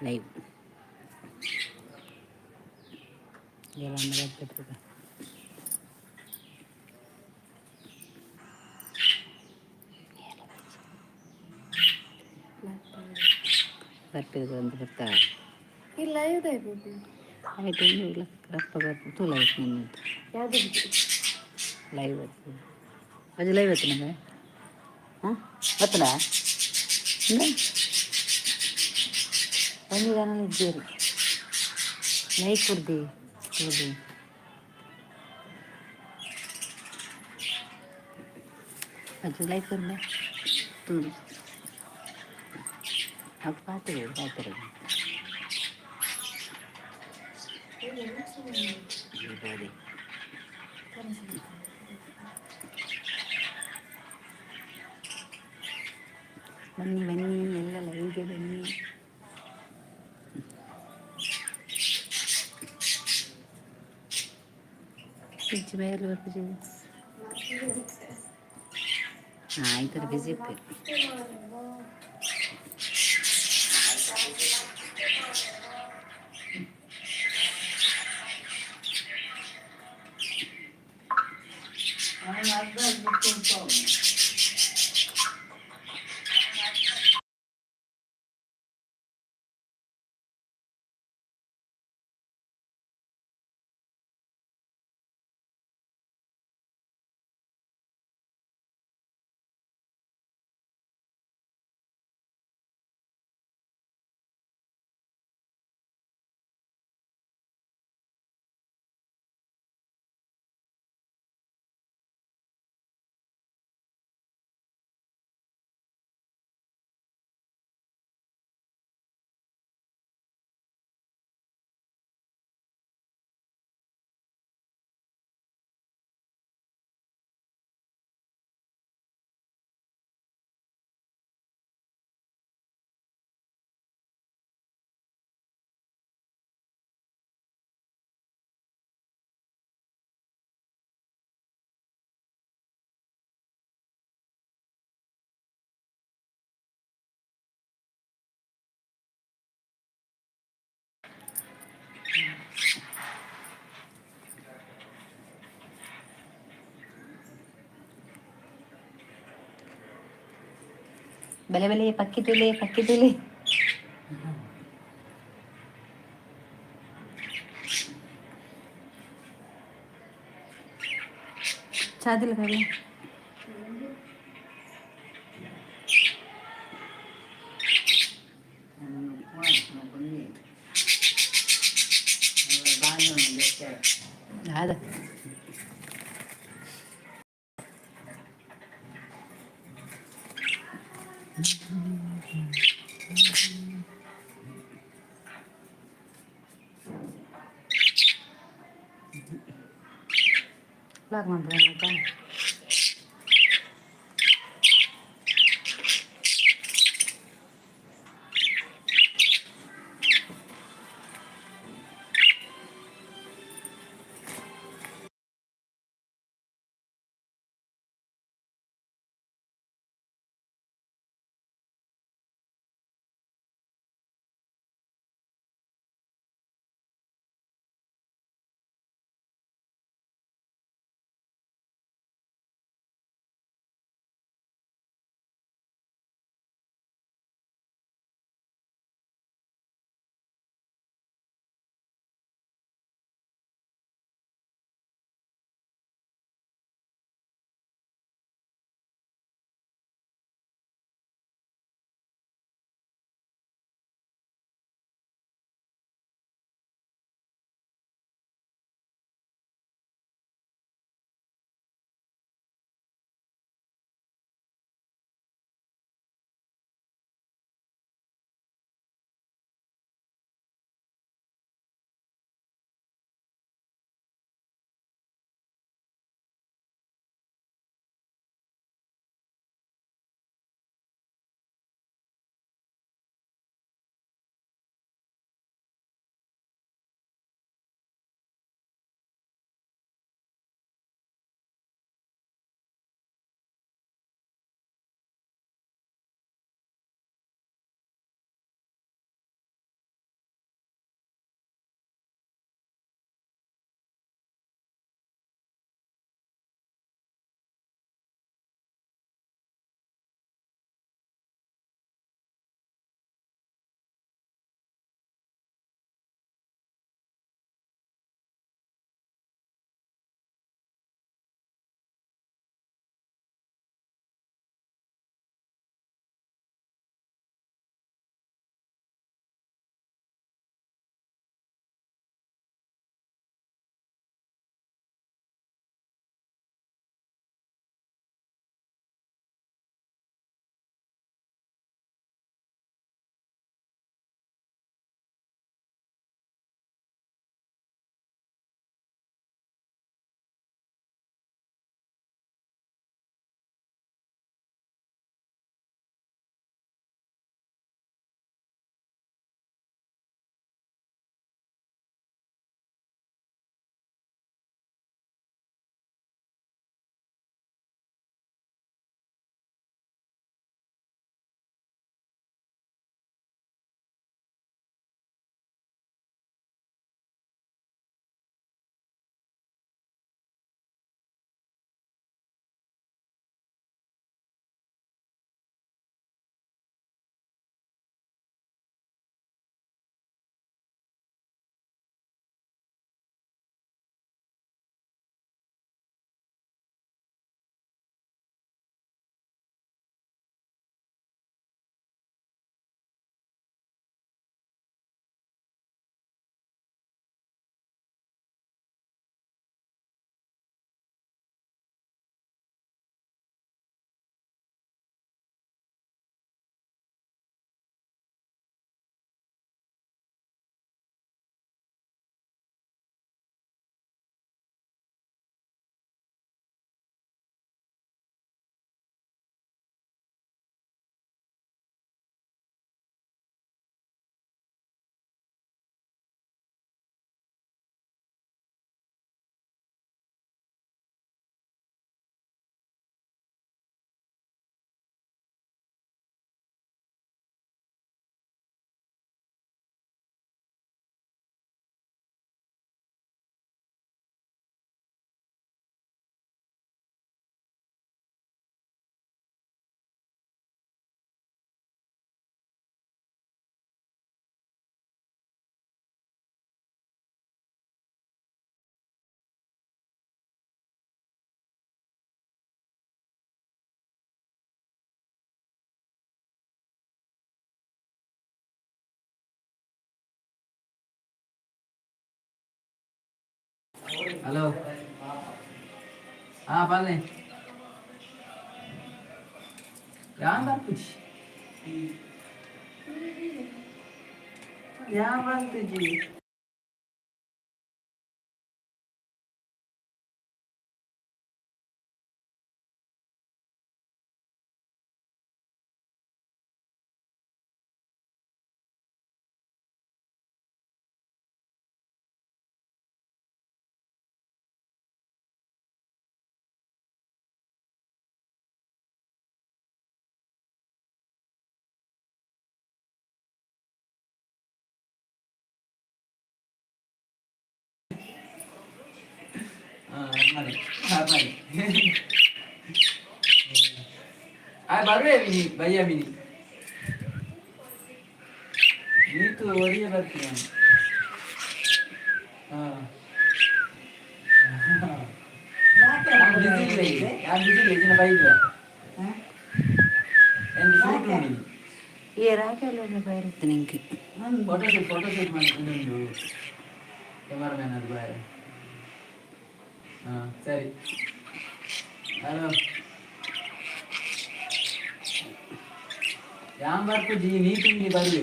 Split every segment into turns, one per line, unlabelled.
Live. ಏರಾಂಡಲ ಬರ್ಪೆ ತೂಕ. ಬರ್ಪಿದ ಒಂದು ಬರ್ತ.
ಈ ಲೈವ್ ದಾಯೆ ಪೋಪಿ.
ಐಟ್ ಉಂದು ರಪ್ಪ ಬರ್ಪು ತೂಲ ಐಟ್.
ಯಾವ್ದು ಬಿಜಿ.
ಲೈವ್ ಬರ್ತದೆ. ಅದು ಲೈವ್ ಬರ್ತದೆ. ಹಾಂ, ಬರ್ತದಾ? ಒಂಜಿ ದಾನ ಇಜ್ಜೇರು ಲೈಕ್ ಕೊಡ್ದಿ ತೂದು. ಅದು ಲೈಕ್ ಕೊರ್ಲೆ ತೂದು. ಅವು ಪಾತೆರ ಪಾತೆರ. ದೀಪಾವಳಿ. ಬನ್ನಿ ಬನ್ನಿ, ಎಲ್ಲ ಲೈವ್ಗೆ ಬನ್ನಿ. ಇಜ್ಜಿ ಮೇಲೆ ಬರ್ಪುಜಿ. ಹಾಂ, ಆಯ್ತಾರೆ, ಬಿಸಿ ಇಪ್ಪೇರು. ಬಲೆ ಬಲೆ ಪಕ್ಕಿ ತುಲೆ, ಪಕ್ಕಿ ತುಲೆ. ಚಾದಿಲ್ಲ ಕಡೆ. ದಾದ? ಲಾಕ್ ಮಾಡ್ಬೋದು.
ಹಲೋ, ಹಾ, ಪಲ್ಲೆ ಯಾನ್ ಬರ್ಪುಜಿ, ಯಾನ್ ಬರ್ಪುಜಿ. ಹಾ, ಮಾಡಿ ಹಾ, ಮಾಡಿ. ಆ ಬರುವೆ ಮಿನಿ ಬಯ್ಯ ಮಿನಿ ನೀತು ಒರಿಯೇ ಬರ್ತೀನಿ ನಾನು. ಹಾ, ನಾನು ಬಿಸಿ ಇಲ್ಲ ಈಗ. ನಾನು ಬಿಸಿ ಇಲ್ಲ ಇದನ್ನ ಬೈದ್ವೆ ಎಂದು ಶೂಟ್ ಉಂಡು.
ಏ ರಾಕೆಲ್ಲ ಬೈರುತ್ತೆ ನಿಂಗೆ.
ಫೋಟೋ ಶೂಟ್ ಮಾಡಿ ಇನ್ನೊಂದು ಕ್ಯಾಮರಾಮ್ಯಾನ್ ಅದು ಬಾಯ್. ಹಾ, ಸರಿ. ಹಲೋ, ಯಾನ್ ಬರ್ಪುಜಿ. ನೀತು ಇಲ್ಲಿ ಬರುವೆ.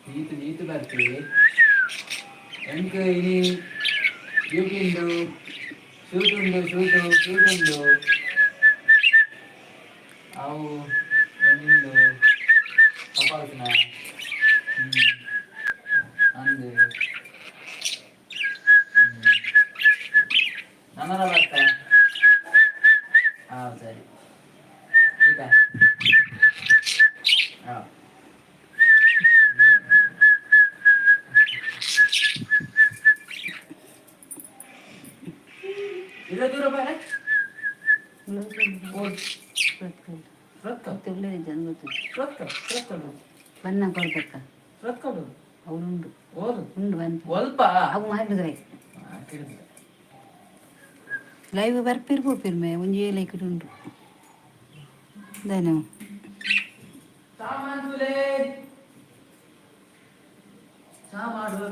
ನೀತು ನೀತು ಬರ್ತೀವಿ. ಎಂಕ್ ಇನಿ ಡ್ಯೂಟಿ ಉಂಡು, ಶೂಟ್ ಉಂಡು, ಶೂಟು ಶೂಟ್ ಉಂಡು. ಅವು ಒಂದುಂಡು ಕಪಾಲ್ಸ್ನ. ಅಂದು ನನ್ನರ ಬರ್ತಾ. ಹಾ, ಸರಿ. ಈಗ ಹಾ. ಇರೋ ದೂರ ಬಾರೆ. ರೊಕ್ಕ.
ಜನ ಗೊತ್ತು.
ರೊಕ್ಕ ರೊಕ್ಕ.
ಬನ್ನ ಕೊಡ್ಬೇಕ.
ರೊಕ್ಕ.
ಅವಳು ಉಂಡು.
ಓದು.
ಉಂಡು ಬಂದು.
ಒಲ್ಪ.
ಅವು ಮಾಡಿದ್ರೆ ಲೈವ್ ಬರ್ಪಿರ್ ಪೋಪಿರ್ಮೆ ಒಂಜಿ ಏಲೈಕುಡು ಉಂಡು ದಾನೆ.
ಸಾಮಾನುಲೇ ಚಾ ಮಾಡುವ.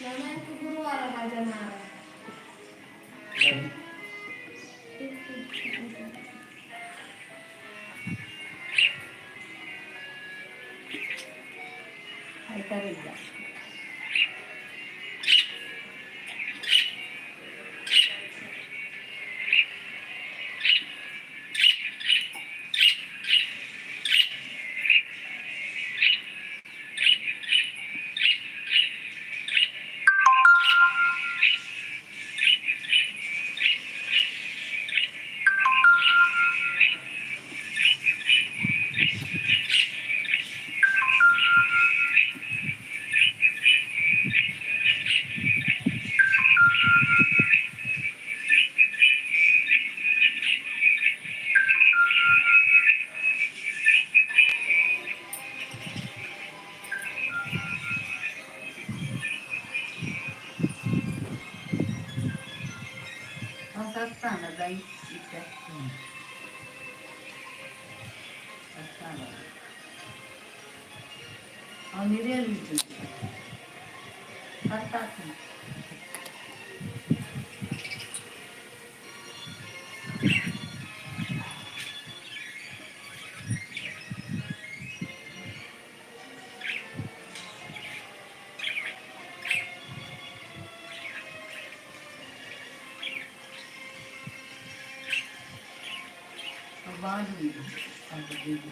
ನನಗೆ ಗುರುವಾರ ರಜೆ ನಾಳೆ.
ಆಯ್ತಾರಿಲ್ಲ.
ಇತ್ತೆ ಅರ್ಥ ಆಗಲ್ಲ. ಅವ್ನು ಹಿರಿಯರು ಅರ್ಥ ಆಗ್ತದೆ. ಬಾಜು ಇದೆ ಅದು.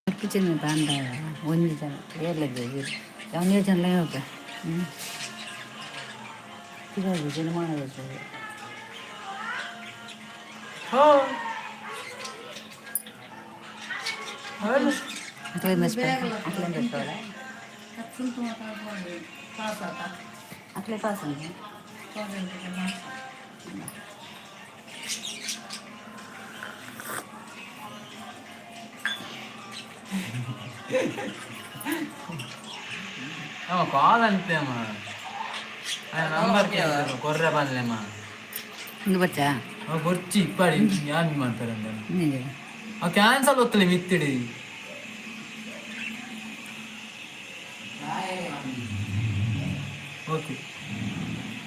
ಕಿಚನ್ ತಾಂಡ ಒಂಜಿ ಜನ ಏರ್ಲದ್ದು ಅವನೇ ಜನ ಹೋಗ ಹ್ಞೂ ಜನಮಾನ.
ಹೋ.
ಅಕ್ಲೇನ್ ಅಕ್ಲೇನ್ ಬೆಟ್ಟೋಳ.
ಸುಂಟು ಮಾತಾಡ್ಕೊಂಡು ಪಾಸ್ ಆತ.
ಅಕ್ಲೆ ಪಾಸ್.
ಅವ ಕಾಲ್ ಅಂತೆಮ್ಮ, ನಂಬರ್ ಕೊರ್ರೆ ಬಂದ್ಲೆಮ್ಮ.
ಇಂದು ಬಚ್ಚಾ.
ಅವ ಬೊರ್ಚಿ ಇಪ್ಪಾಡಿ ಯಾನ್ ಮಾಡ್ತಾರೆ ಅಂತ.
ನಿಜ.
ಅವ ಕ್ಯಾನ್ಸಲ್ ಒತ್ತಲಿ ಮಿತ್ತಿಡಿ. ಓಕೆ.